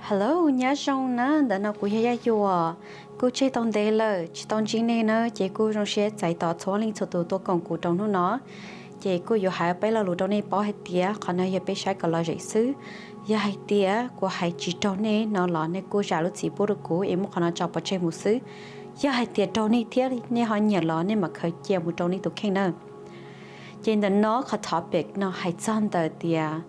Hello, nyob zoo na, ntawm no kuv yog Yaj Yuam. Kuj tseg tau ntev lawm tsis tau ntsib nej na, ces kuj zoo siab txais tos txhua leej txhua tus tuaj koom kuv rau hnub no. Ces kuj yuav hais peb lo lus rau nej paub hais tias qhov no yog peb saib kom lom zem xwb. Yog hais tias kuv hais tsis raug nej no los nej kuj zam lub txim pub rau kuv es muab qhov no tso pov tseg mus xwb. Yog hais tias raug nej thiab nej ho nyiam los nej mam khaws cia mus rau nej tus kheej na. Ces ntawm no qhov topic no hais txog ntawm tias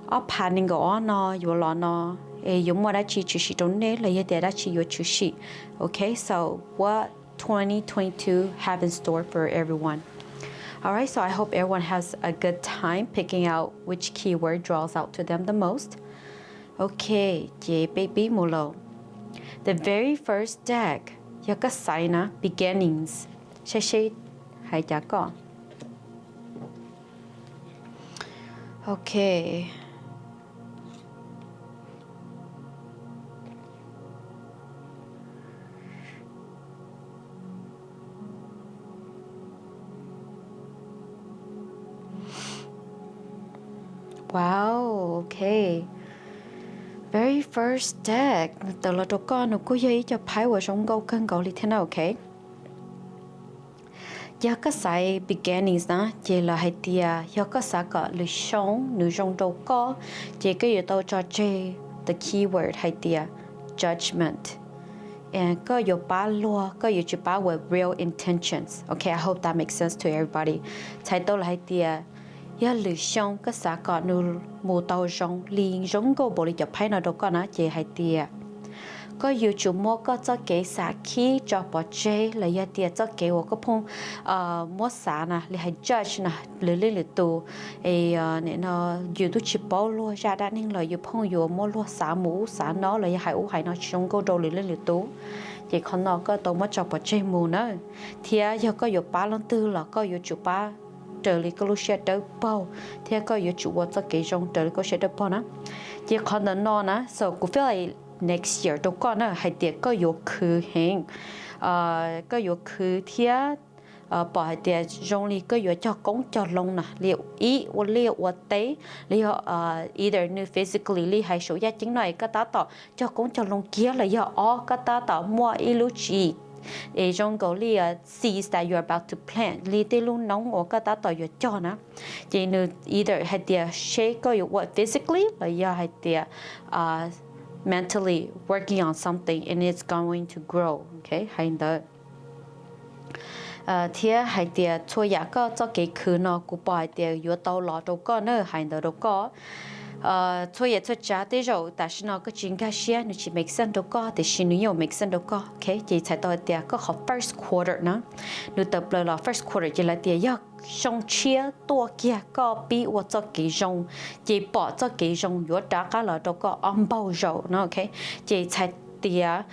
ob phav nees nkaum ob no yuav los no, es yuav muaj dab tsi tshwm sim rau nej los yog tias dab tsi yuav tshwm sim. Okay, so what twenty twenty-two have in store for everyone? All right, so I hope everyone has a good time picking out which keyword draws out to them the most. Okay, ces peb pib mus lawm. The very first deck, yog koj xaiv na, beginnings, saib seb hais cas koj. Okay. Wow, okay. Very first deck nws tawm los rau koj, nws kuj yog ib co phais uas zoo nkauj kawg nkaus li thiab na, okay. Yog koj xaiv beginnings na, ces lawv hais tias yog koj xav kom lwm xyoo nws zoo rau koj, ces koj yuav tau tso tseg the keyword hais tias judgment. Koj yuav pab luag, koj yuav tsum pab with real intentions. Okay, I hope that makes sense to everybody. Txhais tau lawv hais tias yog lwm xyoo koj xav kom nws mus tau zoo li zoo nkauj npaum li cov phais no rau koj na, ces hais tias koj yuav tsum muab koj txoj kev xav khib tso pov tseg los yog tias txoj kev uas koj phooj muab xav na, li hais judge na, lwm leej lwm tus, es nim no yus twb tsis paub luag zaj dab neeg los yus phooj yuav muab luag xav mus ub xav no los yog hais ub hais no tsis zoo nkauj rau lwm leej lwm tus, ces qhov no koj tau muab tso pov tseg mus na. Thiab yog koj yuav pab leej twg los koj yuav tsum pab raws li koj lub siab dawb paug, thiab koj yuav tsum ua txoj kev zoo raws li koj siab dawb paug na. Ces qhov ntawm no na, so kuv feel like next year rau koj na hais tias koj yuav khwv heev, koj yuav khwv thiab pom hais tias zoo li koj yuav cog qoob cog loo na, li ib ua liaj ua teb, li yog either nws physically li hais saum yaj ceeb no es koj tab tom cog qoob cog loo kiag, los yog ob koj tab tom muaj ib lub tswv yim es zoo nkaus li seeds that you're about to plant, li tej lub noob uas koj tab tom yuav cog na. Ces nws either hais tias seb koj yuav ua physically los yog hais tias mentally working on something and it's going to grow, okay, hais ntawd. Thiab hais tias txhua yam koj txoj kev khwv no kuv pom hais tias yuav tau los rau koj na, hais ntawd rau koj. Txhua yam txhua tsav tej zaum tam sim no koj tsis nkag siab, nws tsis make sense rau koj, tiam sis nws yeej make sense rau koj, okay. Ces txhais tau hais tias koj qhov first quarter na, nws tawm plaws los first quarter ces lawv tias yog xyoo tshiab tuaj kiag koj pib ua txoj kev zoo, ces pom txoj kev zoo yuav rov qab los rau koj ob npaug zaum no, okay. Ces txhais tias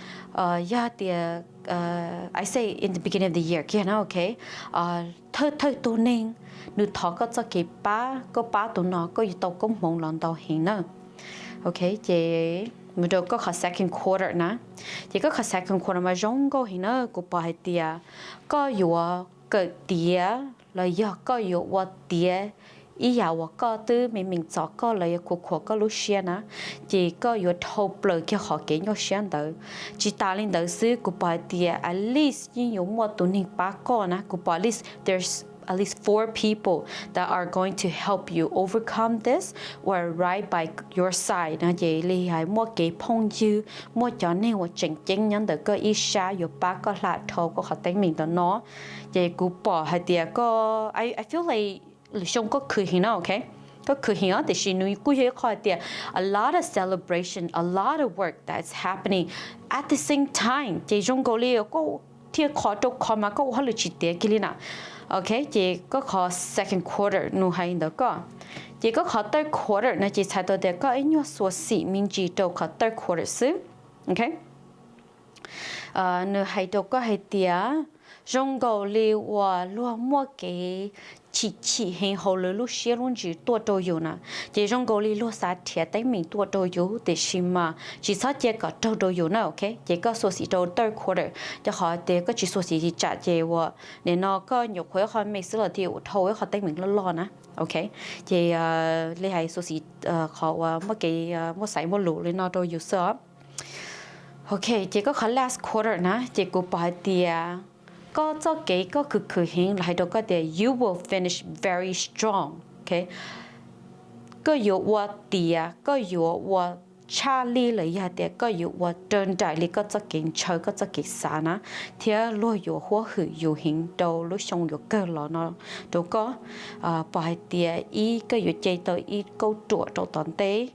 yog tias I say in the beginning of the year kiag na, okay, thawj thawj tug neeg nws thov koj txoj kev pab, koj pab tus no koj yuav tau koob hmoov los ntau heev na. Okay, ces mus rau koj qhov second quarter na, ces koj qhov second quarter mas zoo nkauj heev na, kuv pom hais tias koj yuav kawm tiav los yog koj yuav ua tiav ib yam uas koj twb meej meem txom koj los yog khuam khuam koj lub siab na, ces koj yuav dhau plaws kiag qhov kev nyuaj siab ntawd. Tsis tas li ntawd xwb, kuv pom hais tias at least yeej yuav muaj tus neeg pab koj na, kuv pom at least there's at least four people that are going to help you overcome this or right by your side na, ces li hais muaj kev phooj ywg, muaj cov neeg uas tseem ceeb nyob ntawm koj ib sab yuav pab koj hla dhau koj qhov teeb meem ntawm no. Ces kuv pom hais tias koj, I feel like lwm xyoo koj khwv heev na, okay, koj khwv heev os, tiam sis nws kuj yog ib qho hais tias a lot of celebration, a lot of work that's happening at the same time, ces zoo nkaus li koj thiaj qhov rau qhov mas koj ua hauj lwm tsis tiav kiag li na. Okay, ces koj qhov second quarter nws hais ntawd koj. Ces koj qhov third quarter no ces txhais tau tias koj ib nyuag xuas xim me ntsis rau qhov third quarter xwb. Okay, nws hais rau koj hais tias zoo nkaus li uas luag muaj kev chim chim heev hauv lawv lub siab lub ntsws tuaj rau yus na, ces zoo nkaus li luag xav nrhiav teeb meem tuaj rau yus, tiam sis mas tsis txhob cia kom raug rau yus na, okay. Ces koj xuas xim rau third quarter, rau qhov tias koj tsis xuas xim tsam ces uas nim no koj nyuam qhuav ib qho me xwb los thiaj dhau ib qho teeb meem loj loj na, okay. Ces li hais xuas xim qhov uas muaj kev muaj xaiv muaj lus li no rau yus xwb os. Ok, ces koj qhov last quarter na ces kuv pom hais tias koj txoj kev koj khwv khwv heev los hais rau koj tias you will finish very strong, ok. Koj yuav ua tiav, koj yuav ua tshaj li los yog tias koj yuav ua raws nraim li koj txoj kev ntshaw koj txoj kev xav na, thiab luag yuav huab hwm yus heev rau lub xyoo yuav kawg los no rau koj. Pom hais tias ib koj yuav ce tau ib kauj ruam rau tom ntej.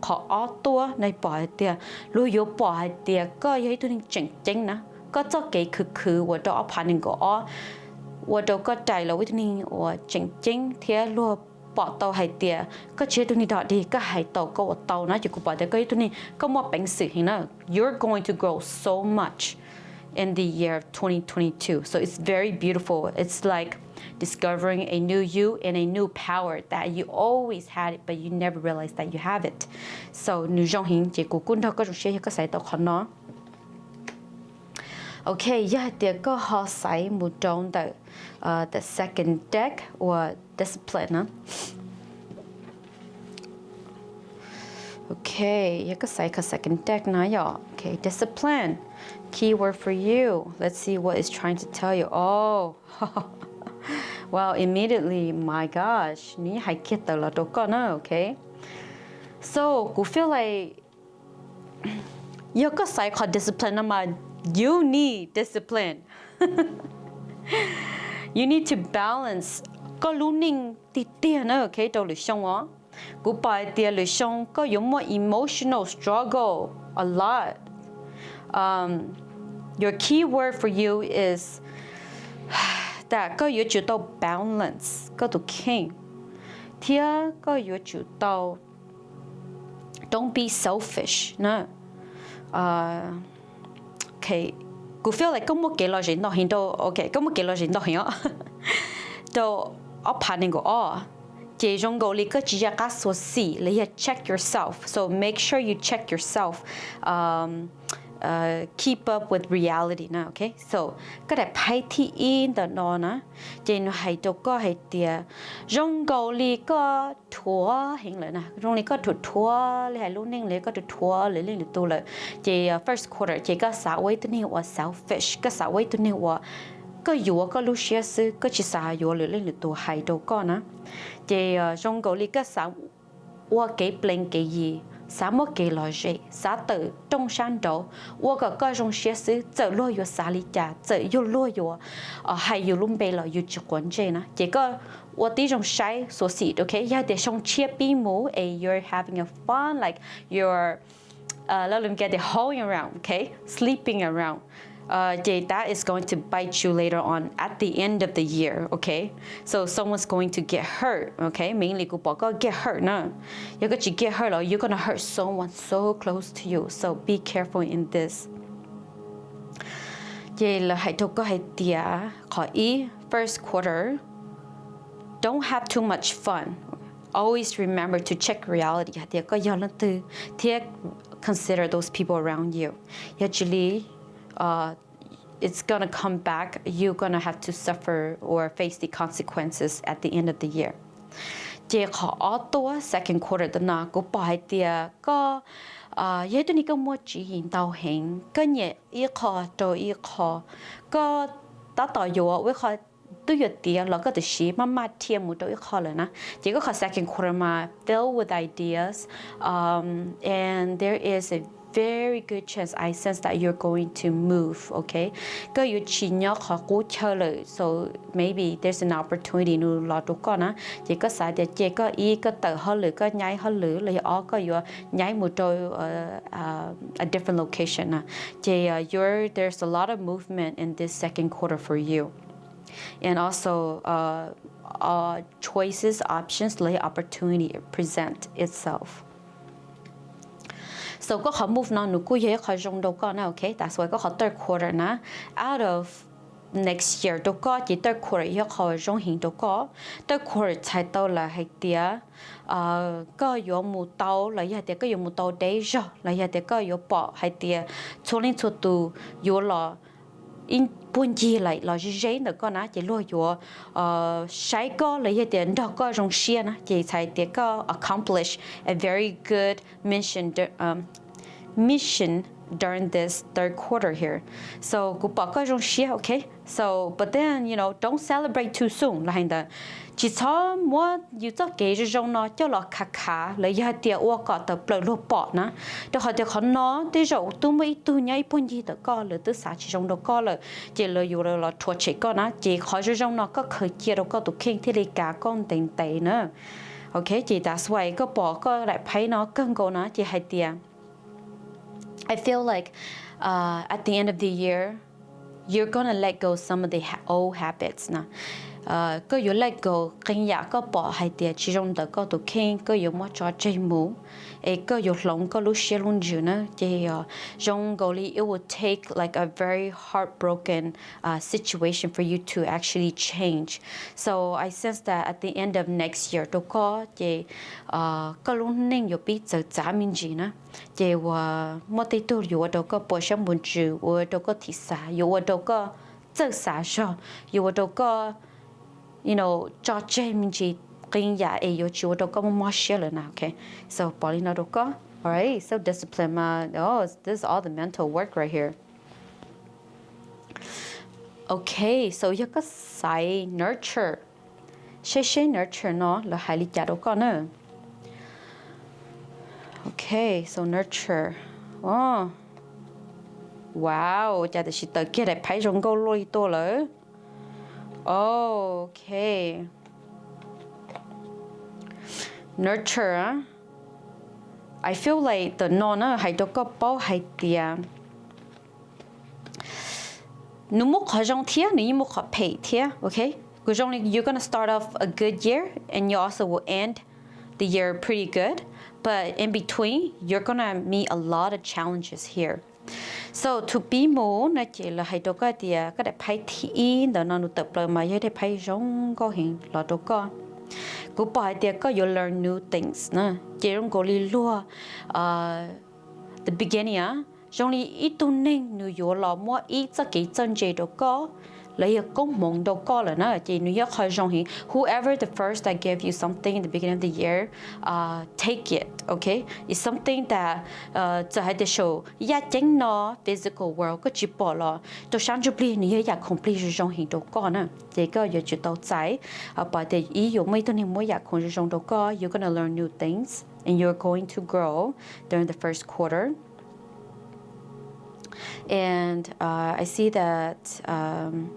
Qhov ob tuaj nej pom hais tias luag yuav pom hais tias koj yog ib tug neeg tseem ceeb na, koj txoj kev khwv khwv uas rau ob phav nees nkaum ob ua rau koj rais los ua ib tug neeg uas tseem ceeb thiab luag pom tau hais tias koj tsis yog ib tug neeg dog dig, koj hais tau koj ua tau na, ces kuv pom tias koj yog ib tug neeg koj muaj peev xwm heev na. You're going to grow so much in the year twenty twenty-two. So it's very beautiful. It's like discovering a new you and a new power that you always had it, but you never realized that you have it. So nws zoo heev ces kuv kuj nrog koj zoo siab yog koj xaiv tau qhov no. Ok, yog hais tias koj ho xaiv mus rau ntawm the second deck uas discipline na. Ok, yog koj xaiv qhov second deck na yom. Ok, discipline. Keyword for you. Let's see what it's trying to tell you. Oh, well, immediately, my gosh, nws hais kiag tawm los rau koj na, ok. So, kuv feel like yog koj xaiv qhov discipline no mas you need discipline. You need to balance koj lub neej tiag tiag na, ok, rau lwm xyoo os. Kuv pom hais tias lwm xyoo koj yuav muaj emotional struggle a lot. Um, your key word for you is that koj yuav tsum tau balance koj tus kheej, thiab koj yuav tsum tau don't be selfish na. Ok, kuv feel like koj muaj kev lom zem ntau heev rau, ok, koj muaj kev lom zem ntau heev os rau ob phav nees nkaum ob, ces zoo nkaus li koj tsis yog qab xyuam xim los yog check yourself. So make sure you check yourself. Keep up with reality na, ok. So koj daim phaib thib ib ntawm no na, ces nws hais rau koj hais tias zoo nkaus li koj dhuav heev lawm na, zoo li koj dhuav dhuav li hais lub neej li koj dhuav dhuav lwm leej lwm tus lawm. Ces first quarter ces koj xav ua ib tug neeg uas selfish, koj xav ua ib tug neeg uas koj yuav koj lub siab xwb, koj tsis xav yuav lwm leej lwm tus hais rau koj na. Ces zoo nkaus li koj xav ua kev plees kev yi, xav muaj kev lom zem, xav tawm rooj sab nraud, ua kom koj zoo siab xwb, txawm luag yuav xav li cas, txawm yog luag yuav hais yus lub npe los yus tsis quav ntsej na. Ces koj ua tib zoo saib xyuam xim, ok. Yog tias xyoo tshiab pib mus es you're having a fun, like you're, lawv lus Nplog tias hoeing around, ok, sleeping around, ces that is going to bite you later on at the end of the year, ok. So someone's going to get hurt, ok. Mainly kuv pom koj get hurt na. Yog koj tsis get hurt los you're gonna hurt someone so close to you, so be careful in this. Ces lawv hais rau koj hais tias qhov ib, first quarter, don't have too much fun. Always remember to check reality, hais tias koj yog leej twg thiab consider those people around you. Yog tsis li, it's gonna come back, you're gonna have to suffer or face the consequences at the end of the year. Ces qhov ob tuaj second quarter tam no kuv pom hais tias koj yog ib tug neeg koj muaj tswv yim ntau heev, koj nyiam ib qho rau ib qho, koj tab tom yuav ua ib qho twb yuav tiav los koj tam sim maj maj dhia mus rau ib qho lawm na. Ces koj qhov second quarter mas filled with ideas, and there is a very good chance I sense that you're going to move, ok. Koj yuav tsis nyob qhov qub chaw lawm, so maybe there's an opportunity nws los rau koj na. Ces koj xav tias ces koj ib koj tawm hauj lwm, koj nyaib hauj lwm, los yog ob koj yuav nyaib mus rau a different location na. Ces you're, there's a lot of movement in this second quarter for you, and also choices, options, los yog opportunity present itself. So koj qhov move no nws kuj yog ib qho zoo rau koj na, ok. That's why koj qhov third quarter na, out of next year rau koj ces third quarter yog qhov zoo heev rau koj. Third quarter txhais tau lawm hais tias koj yuav mus tau los yog tias koj yuav mus tau deb zog los yog tias koj yuav pom hais tias txhua leej txhua tus yuav los ib puag ncig los ze ze ntawm koj na, ces luag yuav saib koj los yog tias nrog koj zoo siab na, ces txhais tias koj accomplish a very good mission, mission during this third quarter here. So kuv pom koj zoo siab, okay? So, but then, you know, don't celebrate too soon, los hais ntawd, tsis txhob muab yus txoj kev zoo zoo no coj los khav khav los yog hais tias ua kom tawm plaws luag pom na. Rau qhov tias qhov no tej zaum twb muaj ib tug nyob ib puag ncig ntawm koj, lawv twb xav tsis zoo rau koj lawm, ces lawv yuav los rhuav tshem koj na. Ces qhov zoo zoo no koj khaws cia rau koj tus kheej thiaj li kav koj ntev ntev na. Okay, ces that's why koj pom koj daim phaib no kawg nkaus na, ces hais tias, I feel like, uh, at the end of the year, you're gonna let go some of the ha- old habits na. Koj yuav let go qee yam koj pom hais tias tsis zoo ntawm koj tus kheej, koj yuav muab tso tseg mus, es koj yuav hloov koj lub siab lub ntsws na. Ces zoo nkaus li it will take like a very heartbroken, uh, situation for you to actually change. So I sense that at the end of next year rau koj ces, uh, koj lub neej yuav pib txawv txav me ntsis na. Ces uas muaj tej tug yuav ua rau koj puas siab npuas ntsws, ua rau koj thim xav, yuav ua rau koj txawj xav zog, yuav ua rau koj, you know, tso tseg me ntsis qee yam es yuav tsis ua rau koj mob mob siab lawm na, okay? So pom li no rau koj. Alright, so discipline mas, oh, this is all the mental work right here. Okay, so yog koj xaiv nurture, seb seb nurture no lawv hais li cas rau koj na. Okay, so nurture. Oh. Wow, cas tam sim tawm kiag daim phaib zoo nkauj luaj li tuaj lawm. Okay. Nurture. I feel like the no na hais rau koj paub hais tias nws muaj qhov zoo thiab nws yeej muaj qhov phem thiab, okay? Kuv zoo li you're gonna start off a good year and you also will end the year pretty good, but in between you're gonna meet a lot of challenges here. So to pib mus no ces lawv hais rau koj tias koj daim phaib thib ib ntawm no nws tawm plaws mas yog daim phaib zoo nkauj heev los rau koj. Kuv pom hais tias koj yuav learn new things na, ces zoo nkaus li luag, uh, the beginning, zoo li ib tug neeg nws yuav los muab ib txoj kev txawj ntse rau koj, los yog koob hmoov rau koj lawm na, ces nws yog qhov zoo heev. Whoever the first that gave you something in the beginning of the year, uh, take it, okay? It's something that, uh, txawm hais tias saum yaj ceeb no physical world koj tsis pom los rau sab ntsuj plig nws yog yam khoom plig zoo zoo heev rau koj na, ces koj yuav tsum tau txais. Pom tias ib yuav muaj ib tug neeg muab yam khoom zoo zoo rau koj, you're gonna learn new things and you're going to grow during the first quarter. And, uh, I see that, um,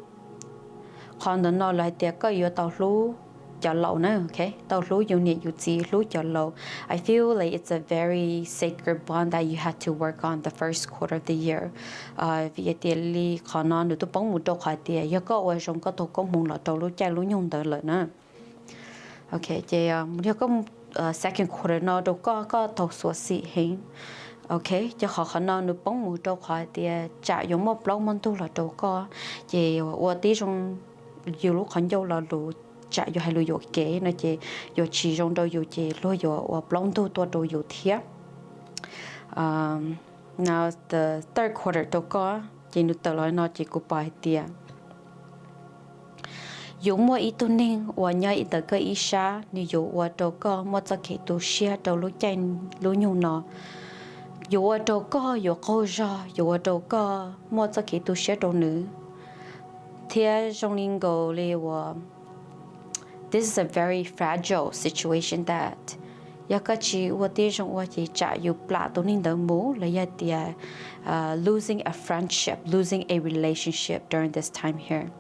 qhov ntawm no lawv hais tias koj yuav tau hlub cov laus na, okay? Tau hlub yus niam yus txiv, hlub cov laus. I feel like it's a very sacred bond that you have to work on the first quarter of the year. Vim tias li qhov no nws twb poob mus rau qhov tias yog koj ua zoo koj tau koob hmoov los rau lub caij lub nyoog ntawd lawm na. Okay, ces yog koj, uh, second quarter no rau koj, koj tau xuav xim heev. Okay, ces qhov qhov no nws poob mus rau qhov tias tsam yuav muaj plaub muaj ntug los rau koj, ces ua tib zoo yus lub qhov ncauj lo lus, tsam yuav hais lus yuam kev no ces yuav tsis zoo rau yus ces luag yuav ua plaub ntug tuaj rau yus thiab. Um, now the third quarter rau koj ces nws tawm los no ces kuv pom hais tias yuav muaj ib tug neeg uas nyob ntawm koj ib sab, nws yuav ua rau koj muaj txoj kev tu siab rau lub caij lub nyoog no. Yuav ua rau koj yuav qaug zog, yuav ua rau koj muaj txoj kev tu siab rau nws. Thiab zoo li nkaus li uas this is a very fragile situation that yog koj tsis ua tib zoo ua ces tsam yus plam tus neeg ntawd mus los yog tias, uh, losing a friendship, losing a relationship during this time here.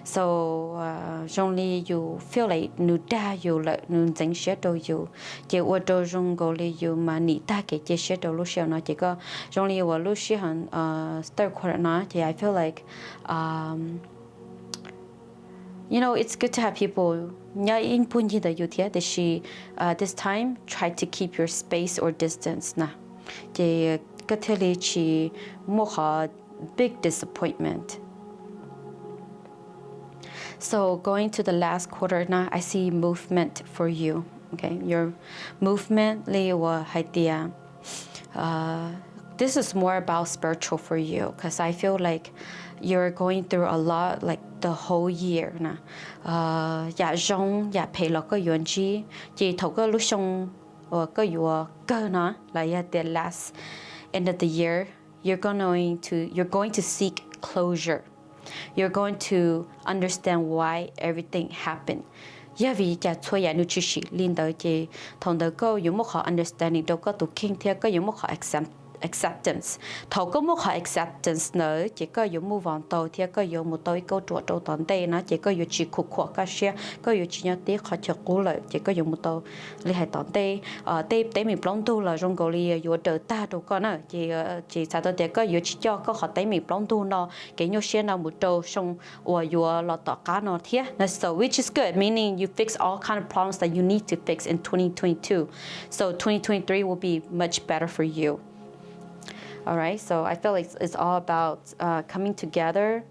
So, uh, zoo li yus feel like nws dag yus lawm, nws ntxeev siab rau yus, ces ua rau zoo nkaus li yus mas nim tag kev cia siab rau lub sij hawm no ces koj zoo li uas lub sij hawm, uh, third quarter no ces I feel like, um, you know, it's good to have people nyob ib puag ncig ntawm yus thiab, tiam sis, uh, this time try to keep your space or distance na, ces koj thiaj li tsis muaj qhov big disappointment. So going to the last quarter now, I see movement for you. Okay, your movement li uas hais tias, uh, this is more about spiritual for you, because I feel like you're going through a lot, like, the whole year na. Uh, yam zoo yam phem los koj yuav ntsib, ces thaum koj lub xyoo uas koj yuav kawg no los yog tias last end of the year, you're going to you're going to seek closure. You're going to understand why everything happened. Yog vim li cas txhua yam nws tshwm sim li ntawd ces thaum ntawd koj yuav muaj qhov understanding rau koj tus kheej thiab koj yuav muaj qhov acceptance. Thaum koj muaj qhov acceptance ntawd ces koj yuav move on tau thiab koj yuav mus tau ib kauj ruam rau tom ntej na, ces koj yuav tsis khuam khuam koj siab, koj yuav tsis nyob tib qhov chaw qub lawm, ces koj yuav mus tau li hais tom ntej. Tej teeb meem plaub ntug los zoo nkaus li yuav daws tag rau koj na, ces txhais tau tias koj yuav tsis coj koj qhov teeb meem plaub ntug no, kev nyuaj siab no mus rau xyoo uas yuav los tom qab no thiab. So which is good, meaning you fix all kind of problems that you need to fix in twenty twenty-two. So twenty twenty-three will be much better for you. All right, so I feel like it's all about uh, coming together,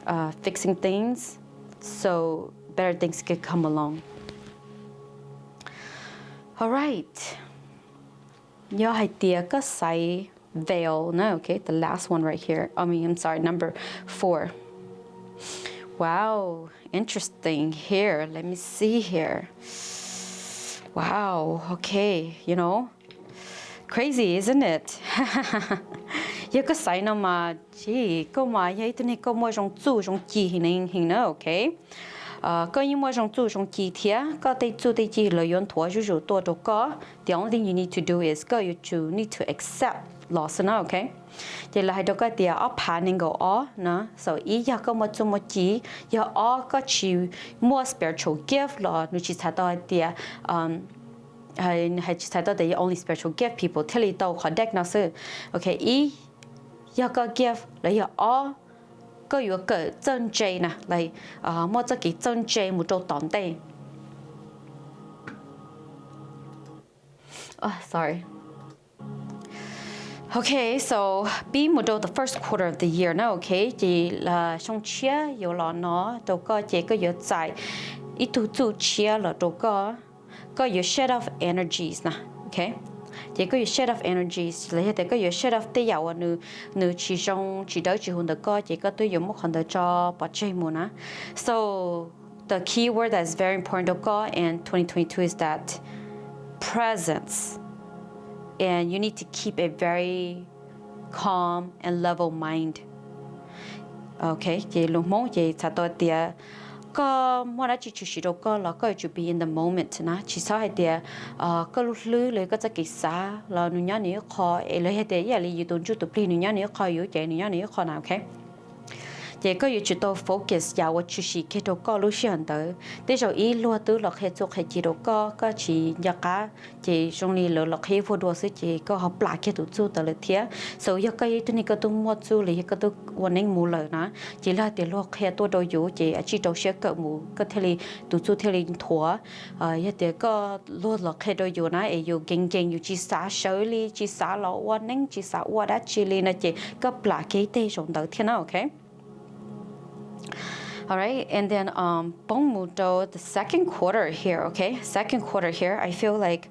uh, fixing things, so better things can come along. All right. Yog hais tias koj xaiv veil na, okay, the last one right here. I mean, I'm sorry, number four. Wow, interesting here. Let me see here. Wow, okay, you know, crazy, isn't it? Yog koj xaiv no mas, jeez, koj mas yog ib tug neeg koj muaj zoo txuj zoo ci heev heev na, okay. Koj yeej muaj zoo txuj zoo ci thiab koj tej txuj tej ci lawv yuav nthuav zuj zus tuaj rau koj. The only thing you need to do is koj yuav tsum need to accept los xwb na, okay. Ces lawv hais rau koj tias ob phav nees nkaum ob na, so ib yog koj muaj txuj muaj ci, yog ob koj tsis muaj spiritual gift los nws tsis txhais tau hais tias, hais tsis txhais tau tias yog only spiritual gift people thiaj li tau qhov deck no xwb. Okay, ib yog koj gift los yog ob koj yuav kawm txawj ntse na, like muaj txoj kev txawj ntse mus rau tom ntej. Sorry. Okay, so pib mus rau the first quarter of the year na, okay, ces xyoo tshiab yuav los no rau koj ces koj yuav txais ib tug txuj tshiab los rau koj. Koj yuav shed off energies na, okay. Ces koj yuav shed off energies los yog tias koj yuav shed off tej yam uas nws tsis zoo tsis dawb tsis huv ntawm koj ces koj twb yuav muab qhov ntawd tso pov tseg mus na. So the key word that is very important rau koj in twenty twenty-two is that presence, and you need to keep a very calm and level mind. Okay, ces lus Hmoob ces txhais tau tias koj muaj dab tsi tshwm sim rau koj los koj yuav tsum be in the moment na, tsis txhob hais tias koj lub hlwb los koj txoj kev xav los nws nyob nws ib qho, es los yog tias ib yam li yus tus ntsuj tus plig nws nyob nws ib qho, yus ces nws nyob nws ib qho na, okay. Ces koj yuav tsum tau focus yam uas tshwm sim kiag rau koj lub sij hawm ntawd. Tej zaum ib luag twb los qhia txuj qhia ci rau koj, koj tsis nco qab, ces zoo li lawv los qhia vuag dua xwb ces koj ho plam kiag tus txuj ntawd lawm thiab. So yog koj yog ib tug neeg koj twb muaj txuj los yog koj twb ua neeb mus lawm na, ces yog tias luag qhia tuaj rau yus ces tsij rau siab kawm mus koj thiaj li tus txuj thiaj li nthuav. Yog tias koj luag los qhia rau yus na es yus nkees nkees yus tsis xav sawv li, tsis xav los ua neeb tsis xav ua dab tsi li no ces koj plam kiag tej zaum ntawd thiab na, okay. All right, and then poob mus rau the second quarter here, okay, second quarter here I feel like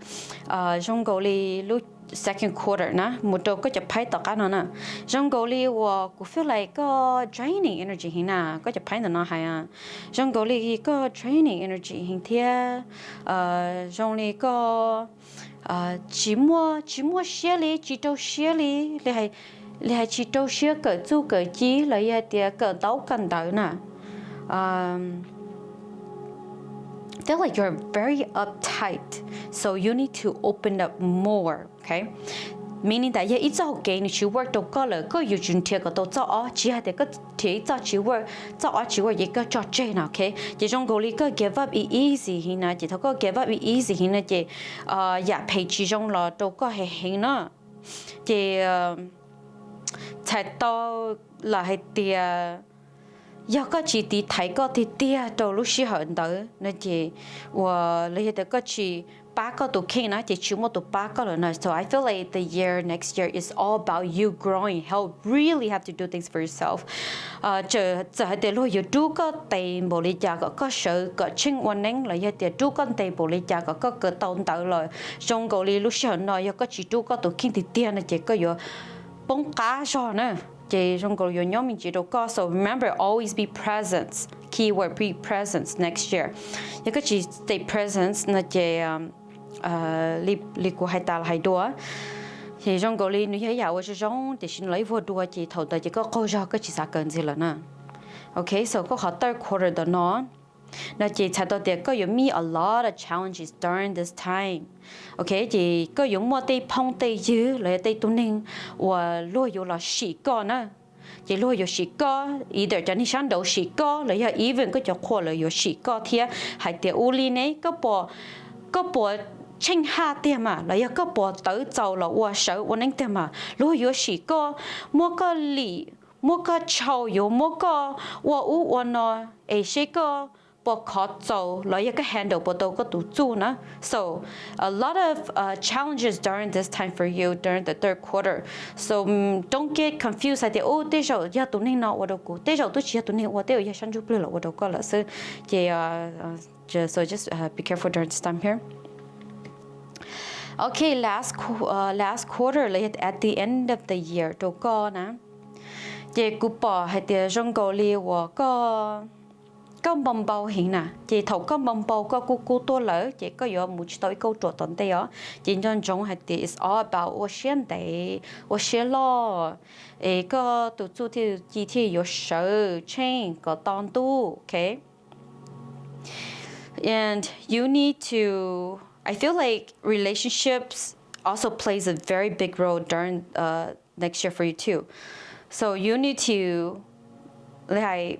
zoo nkaus li lub second quarter na mus rau koj cov phaib tom qab no na, zoo nkaus li uas kuv feel like koj draining energy heev na, koj cov phaib ntawm no hais zoo nkaus li koj draining energy heev thiab zoo li koj tsis muaj tsis muaj siab li, tsis rau siab li, li hais tsis rau siab kawm txuj kawm ci los yog tias kawm ntaub kawm ntawv na. Feel like you're very uptight, so you need to open up more, okay. Meaning that yog ib txoj hau kev nws tsis work rau koj lawm koj yuav tsum nrhiav kom tau txoj ob, tsis hais tias koj nrhiav ib txoj tsis work, txoj ob tsis work ces koj tso tseg na, okay. Ces zoo nkaus li koj give up easy heev na, ces thaum koj give up easy heev na ces yam phem tsis zoo los rau koj heev heev na. Ces txhais tau lawm hais tias yog koj tsis tiv thaiv koj tiag tiag rau lub sij hawm ntawd no ces uas los yog tias koj tsis pab koj tus kheej na ces tsis muaj tus pab koj lawm na. So I feel like the year next year is all about you growing, how really have to do things for yourself. Txawm hais tias luag yuav rub koj ntev npaum li cas kom koj sawv kom tsheej ua neeb los yog tias rub koj ntev npaum li cas kom koj kawm tau ntawv los zoo nkaus li lub sij hawm no yog koj tsis rub koj tus kheej tiag tiag no ces koj yuav poob qab zog na. Ces zoo nkaus yuav nyob me ntsis rau koj. So remember, always be present. Keyword, be present next year. Yog koj tsis stay present no ces li kuv hais tas los hais dua, Ces zoo nkaus li nws yog ib yam uas zoo zoo tiam sis nws los ib vuag dua ces thaum ntawd ces koj qaug zog koj tsis xav kawm ntxiv lawm na. Ok, so koj qhov third quarter ntawm no no ces txhais tau tias koj yuav meet a lot of challenges during this time. Ok, ces koj yuav muaj tej phooj tej ywg los yog tej tug neeg uas luag yuav los sim koj na. Ces luag yuav sim koj, either cov neeg sab nraud sim koj los yog even koj cov qhua lawv yuav sim koj thiab hais tias ua li ne, koj puas tsheej haj tiag mas los yog koj puas tawv txaus los ua sawv ua neeb tiag mas. Luag yuav sim koj, muab koj lim, muab koj tshau, yuav muab koj ua ub ua no es seb koj puas khov txaus los yog koj handle puas tau koj tus txuj na. So a lot of challenges during this time for you during the third quarter. So don't get confused hais tias u tej zaum yog tus neeg no ua rau kuv, tej zaum twb tsis yog tus neeg ua, tej zaum yog sab ntsuj plig los ua rau koj lawm xwb. Ces so just be careful during this time here. Ok, last last quarter los yog at the end of the year rau koj na, ces kuv pom hais tias zoo nkaus li uas koj koj npau npau heev na, ces thaum koj npau npau koj kub kub tuaj lawm ces koj yuav mus tsis tau ib kauj ruam tom ntej os. Ces nco ntsoov hais tias it's all about ua siab ntev ua siab loj, es koj tus txuj thiaj ci thiaj yuav sawv tsheej kom to ntuj, ok. And you need to, I feel like relationships also plays a very big role during uh, next year for you too. So you need to li hais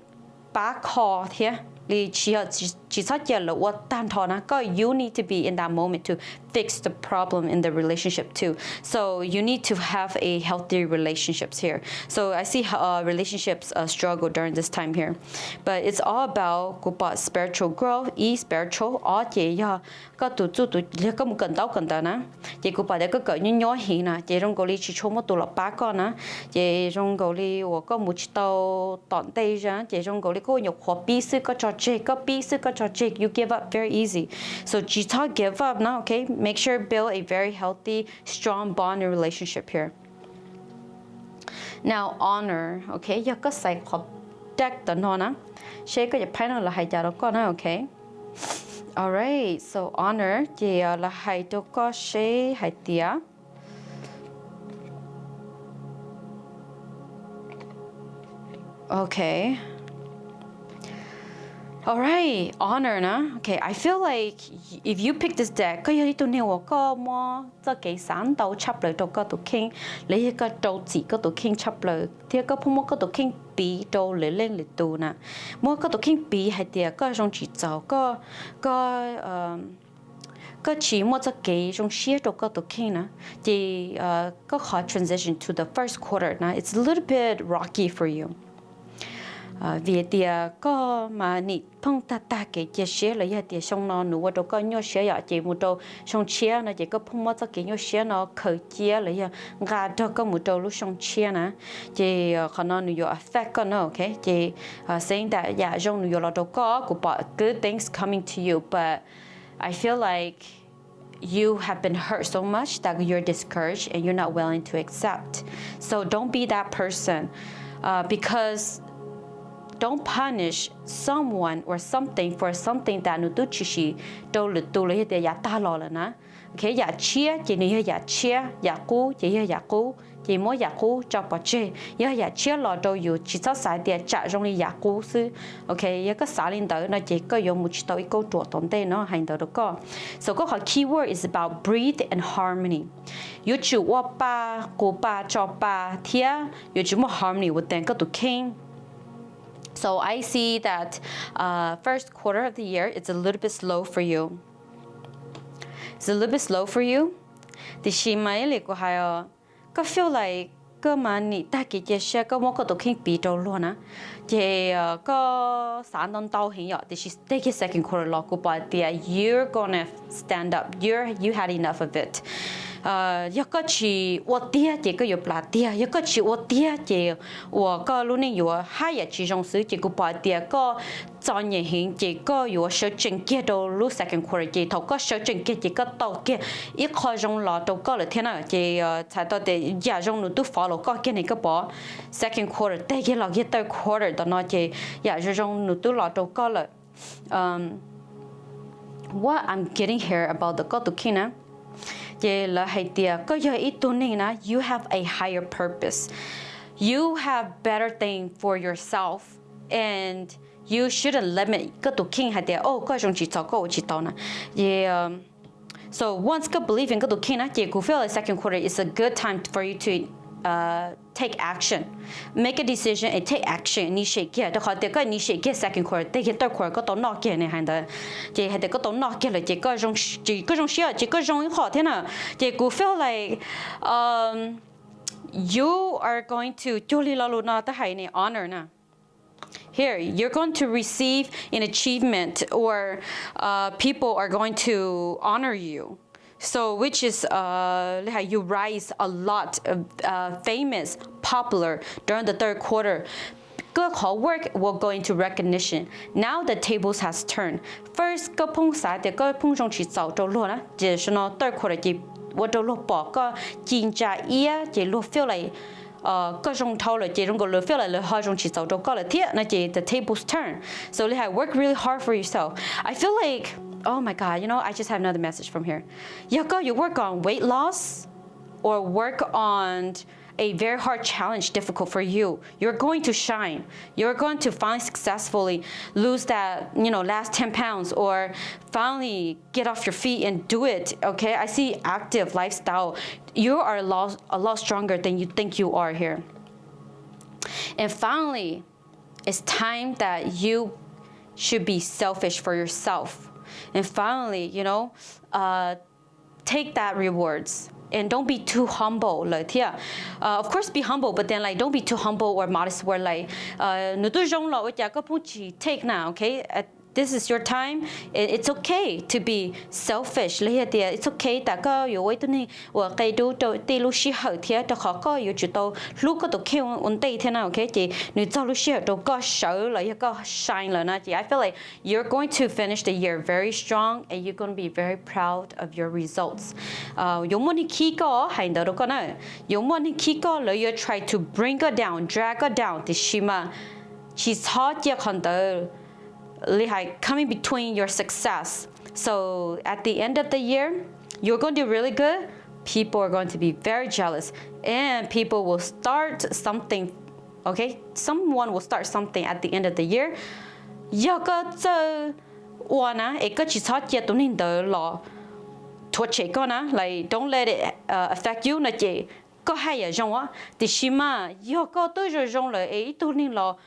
pab kho thiab li tsis txhob cia lawv ua tag nrho na, koj you need to be in that moment to fix the problem in the relationship too. So you need to have a healthy relationships here. So I see uh, relationships uh, struggle during this time here, but it's all about kuv pom spiritual growth, ib spiritual, ob ces yog koj tus txuj tus yog koj mus kawm ntaub kawm ntawv na, ces kuv pom tias koj kawm nyob nyob heev na, ces zoo nkaus li tsis tshua muaj tus los pab koj na, ces zoo nkaus li uas koj mus tsis tau tom ntej zog, ces zoo nkaus li koj nyuam qhuav pib xwb koj tso tseg, koj pib xwb koj tso tseg, you give up very easy. So tsis txhob give up na, ok, make sure build a very healthy, strong bond and relationship here. Now honor, ok, yog koj xaiv qhov deck tom no na, seb koj cov phaib no lawv hais cas rau koj na, ok. Alright, so honor ces lawv hais rau koj seb hais tias Ok. Alright, honor na. Okay, I feel like if you pick this deck, koj yog ib tug neeg uas koj muab txoj kev xav ntau tshaj plaws rau koj tus kheej, los yog koj rau txim koj tus kheej tshaj plaws thiab koj pheej muab koj tus kheej piv rau lwm leej lwm tus na, muab koj tus kheej piv hais tias koj zoo tsis txaus, koj, koj koj tsis muaj txoj kev zoo siab rau koj tus kheej na, ces koj qhov transition to the first quarter na, it's a little bit rocky for you. Vim tias koj mas nim pheej tag tag kev cia siab los yog tias xyoo no nws ua rau koj nyuaj siab yom, ces mus rau xyoo tshiab no ces koj pheej muab txoj kev nyuaj siab no khaws cia los yog nqa nrog koj mus rau lub xyoo tshiab na, ces qhov no nws yuav affect koj na, ok. Ces saying that yam zoo nws yuav los rau koj, kuv pom good things coming to you, but I feel like you have been hurt so much that you're discouraged and you're not willing to accept. So don't be that person, uh, because don't punish someone or something for something that nws twb tshwm sim rau lwm tus los yog tias yav tag los lawm na. Ok, yam tshiab ces nws yog yam tshiab, yam qub ces yog yam qub, ces muab yam qub tso pov tseg. Yog yam tshiab los rau yus tsis txhob xav tias tsam zoo li yam qub xwb. Ok, yog koj xav li ntawd no ces koj yuav mus tsis tau ib kauj ruam tom ntej no, hais ntawd rau koj. So koj qhov keyword is about breathe and harmony. Yuav tsum ua pa, qus pa, tso pa thiab yuav tsum muaj harmony within koj tus kheej. So I see that uh, first quarter of the year it's a little bit slow for you. It's a little bit slow for you. Tiam sis mas ib li kuv hais, koj feel like koj mas nim tag kev cia siab, koj muab koj tus kheej piv rau luag na, ces koj xav ntau ntau heev yom, tiam sis tej kiag second quarter los kuv pom tias you're gonna stand up, you you had enough of it. Yog koj tsis ua tiag ces koj yuav plam tiag, yog koj tsis ua tiag ces uas koj lub neej yuav haj yam tsis zoo xwb, ces kuv pom tias koj txom nyem heev ces koj yuav sawv tsees kiag rau lub second quarter, ces thaum koj sawv tsees kiag ces koj tau kiag ib qho zoo los rau koj lawm thiab na. Ces txhais tau tias yam zoo nws twb fov los koj kiag ne, koj pom second quarter tag kiag los kiag third quarter tom no ces yam zoo zoo nws twb los rau koj lawm. What I'm getting here about the koj tus kheej na, Ces lawv hais tias koj yog ib tug neeg na, you have a higher purpose, you have better thing for yourself, and you shouldn't limit koj tus kheej hais tias, oh, koj zoo tsis txaus, koj ua tsis tau na. Ces so once koj believe in koj tus kheej na, ces kuv feel like second quarter is a good time for you to take action, make a decision and take action, initiate kiag, rau qhov tias koj initiate kiag second quarter, teg kiag third quarter koj tau noj kiag ne hais ntawd. Ces hais tias koj tau noj kiag lawm ces koj zoo siab, ces koj zoo ib qho thiab na. Ces kuv feel like you are going to, cuag li lo lus no twb hais ne, honor na. Here, you're going to receive an achievement, or people are going to honor you. So, which is, uh, you rise a lot, uh, famous, popular during the third quarter. Koj qhov work will go into recognition. Now the tables has turned. First, koj pheej xav tias koj pheej zoo tsis txaus rau luag na, ces no third quarter ces ua rau luag pom koj ci ntsa iab, ces luag feel like koj zoo dhau lawm, ces zoo nkaus lawv feel like lawv ho zoo tsis txaus rau koj lawm thiab no, ces the tables turn. So li hais, work really hard for yourself. I feel like, oh my God, you know, I just have another message from here. Yog koj yuav work on weight loss or work on a very hard challenge difficult for you, you're going to shine. You're going to finally successfully lose that, you know, last ten pounds, or finally get off your feet and do it, okay? I see active lifestyle. You are a lot, a lot stronger than you think you are here. And finally, it's time that you should be selfish for yourself. And finally, you know, uh, take that rewards and don't be too humble lawm thiab. Uh, of course, be humble, but then, like, don't be too humble or modest where, like, uh, nws twb zoo los ua cas koj pheej tsis take na, okay? Uh, this is your time. It, it's okay to be selfish. Los yog tias it's okay tas koj yuav ua ib tug neeg uas qia dub rau tej lub sij hawm thiab, rau qhov koj yuav tsum tau hlub koj tus kheej ua ntej thiab na, okay? Ces nws txog lub sij hawm rau koj sawv los yog koj shine lawm na, ces I feel like you're going to finish the year very strong and you're going to be very proud of your results. Yuav muaj neeg khib koj, hais ntawd rau koj na. Yuav muaj neeg khib koj, lawv yuav try to bring koj down, drag koj down, tiam sis mas tsis txhob cia qhov ntawd li hais coming between your success. So at the end of the year, you're going to do really good. People are going to be very jealous, and people will start something, okay? Someone will start something at the end of the year. Yog koj txawj ua na, es koj tsis txhob cia tus neeg ntawd los thuav tshem koj na, like, don't let it affect you no, ces koj haj yam zoo. Tiam sis mas yog koj twb zoo zoo lawm es ib tug neeg los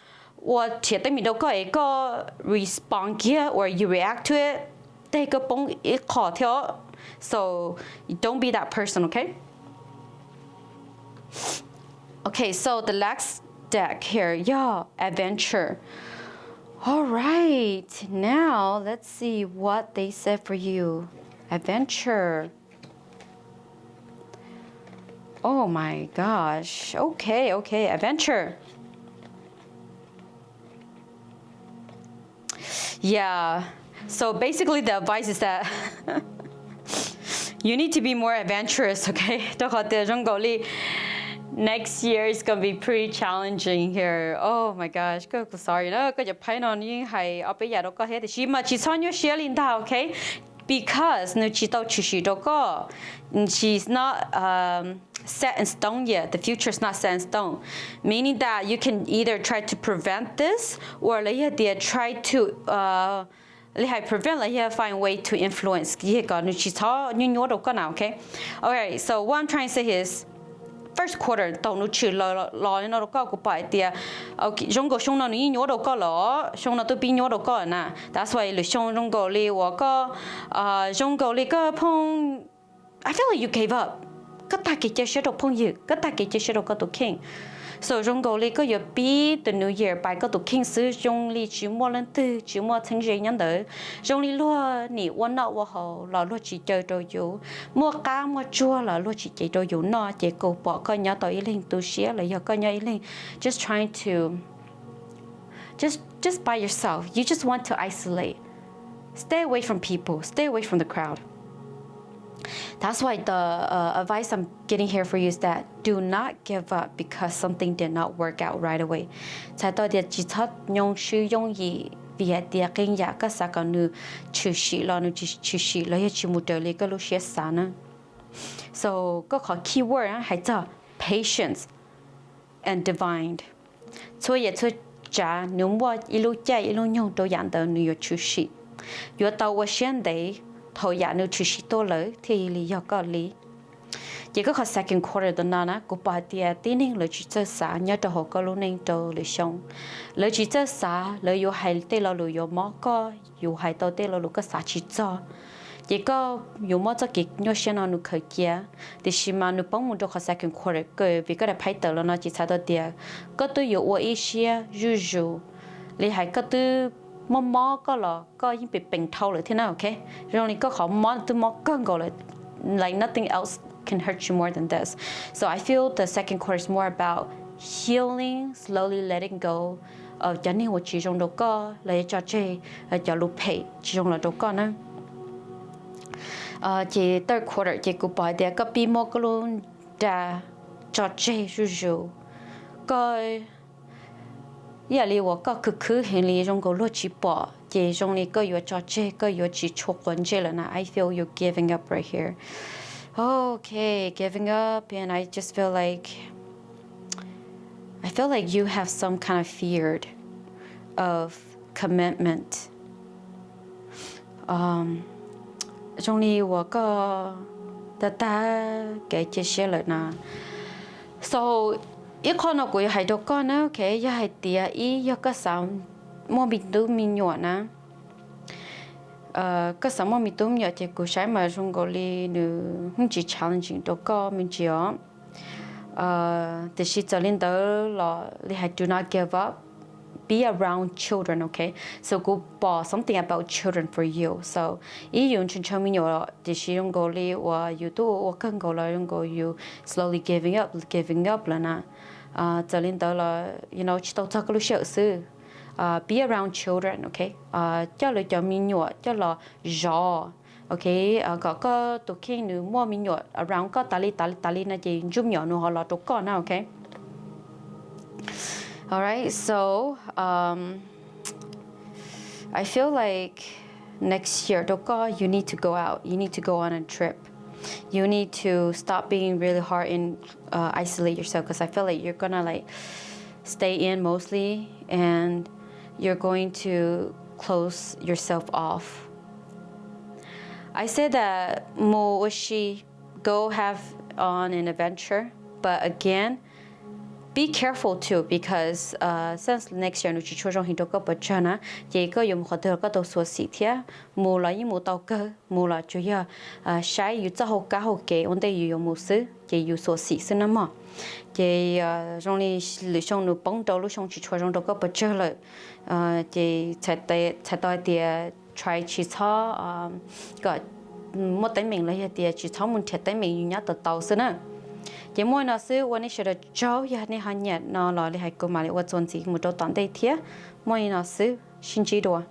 ua rhiav teeb meem rau koj es koj respond kiag or you react to it, teg koj poob ib qho thiab. So don't be that person, okay? Okay, so the last deck here, yeah, adventure. All right, now let's see what they said for you. Adventure. Oh my gosh. Okay, okay, adventure. Yeah. So basically, the advice is that you need to be more adventurous, okay? Rau qhov tias zoo nkaus li next year is gonna be pretty challenging here. Oh my gosh, koj, sorry na, koj cov phaj no yeej hais ob peb yam rau koj thiab, tiam sis mas tsis txhob nyuaj siab li ntag, okay? Because nws tsis tau tshwm sim rau koj. She's not set in stone yet. The future is not set in stone. Meaning that you can either try to prevent this, or los yog tias try to li hais prevent los yog find way to influence, kom nws tsis txhob nyuaj nyuaj rau koj na, okay? Okay, so what I'm trying to say is, first quarter thaum nws tshwm los li no rau koj, kuv pom hais tias zoo nkaus xyoo no nws yeej nyuaj rau koj lawm, xyoo no twb pib nyuaj rau koj na. That's why lwm xyoo zoo nkaus li uas koj, zoo nkaus li koj pheej, I feel like you gave up. Koj tag kev cia siab rau phooj ywg, koj tag kev cia siab rau koj tus kheej. So zoo nkaus li koj yuav pib the new year pais koj tus kheej xwb, zoo li tsis muaj leej twg, tsis muaj txheeb ze nyob ntawd. Zoo li luag nim ua noj ua haus los luag tsis caw rau yus, muaj qab muaj tsuag los luag tsis cev rau yus noj, ces kuv pom koj nyob tau ib leeg tu siab los yog koj nyob ib leeg, just trying to just, just by yourself. You just want to isolate. Stay away from people. Stay away from the crowd. That's why the uh, advice I'm getting here for you is that do not give up because something did not work out right away. Txhais tau tias tsis txhob nyoo swb yooj yim vim hais tias qee yam koj xav kom nws tshwm sim los nws tsis tshwm sim los yog tsis mus raws li koj lub siab xav na. So koj qhov keyword hais txog patience and divine. Txhua yam txhua tsav nws muaj ib lub caij ib lub nyoog rau yam ntawd nws yuav tshwm sim. Yuav tau ua siab ntev thaum yam nws tshwm sim tuaj lawm thiaj li yog koj li. Ces koj qhov second quarter tam no na, kuv pom hais tias tib neeg lawv tsis txawj xav nyob rau hauv koj lub neej rau lwm xyoo. Lawv tsis txawj xav, lawv yuav hais tej lo lus yuav mob koj, yuav hais tau tej lo lus koj xav tsis txog. Ces koj yuav muab txoj kev nyuaj siab no nws khaws cia. Tiam sis mas nws poob mus rau qhov second quarter kawg, vim koj daim phais tawm los no ces txhais tau tias koj twb yuav ua ib siab zuj zus, li hais koj twb mob mob koj los koj yeej pem pees dhau lawm thiab na, ok. Zoo li koj qhov mob twb mob kawg nkaus lawm, like nothing else can hurt you more than this. So I feel the second quarter is more about healing, slowly letting go of cov neeg uas tsis zoo rau koj los yog tso tseg cov lus phem tsis zoo los rau koj na. Ces third quarter ces kuv pom hais tias koj pib muab koj lub nra tso tseg zuj zus. Koj ib yam li uas koj khwv khwb heev li zoo nkaus luag tsis pom, ces zoo li koj yuav tso tseg, koj yuav tsis tshua quav ntsej lawm na. I feel you giving up right here. Okay, giving up, and I just feel like I feel like you have some kind of fear of commitment. Zoo li uas koj tag tag kev cia siab lawm na. So ib qho no kuv yuav hais rau koj na, ok, yog hais tias ib yog koj xav muaj me tub me nyuam na, koj xav muaj me tub me nyuam ces kuv saib mas zoo nkaus li nws yeej tsis challenging rau koj me ntsis os. Tiam sis txawm li ntawd los li hais do not give up, be around children, ok. So kuv pom something about children for you. So ib yus ntshaw ntshaw me nyuam tiam sis zoo nkaus li uas yus twb ua ua kawg nkaus los zoo nkaus yus slowly giving up, giving up lawm na. Txawm li ntawd los you know tsis tau txog koj lub sij hawm xwb. Be around children, ok. Coj lawv cov me nyuam coj los zov, ok, kom koj tus kheej nws muaj me nyuam around koj tas li tas li tas li no ces ntsuj me nyuam nws ho los rau koj na, ok. Alright, so um, I feel like next year rau koj, you need to go out, you need to go on a trip, you need to stop being really hard and uh, isolate yourself, because I feel like you're gonna like stay in mostly and you're going to close yourself off. I say that mus ua si, go have on an adventure, but again, be careful too, because uh, since next year nws tsis tshua zoo heev rau koj pes tsawg na, ces koj yuav mus qhov twg los koj tau xuas xim thiab. Mus los yeej mus tau kawg, mus los tsuas yog saib yus txoj hauv kab hauv kev ua ntej yus yuav mus xwb, ces yus xuas xim xwb na mog. Ces zoo li lwm xyoo nws poob rau lub xyoo tsis tshua zoo rau koj pes tsawg lawm, ces txhais tau hais tias try tsis txhob kom muaj teeb meem los yog tias tsis txhob mus nrhiav teeb meem, yus nyob tau tau xwb na. Ces muaj li no xwb, ua nej sawv daws tsaug, yog nej ho nyiam no los li hais kuv mam li ua txuas ntxiv mus rau tom ntej thiab. Muaj li no xwb, sib ntsib dua.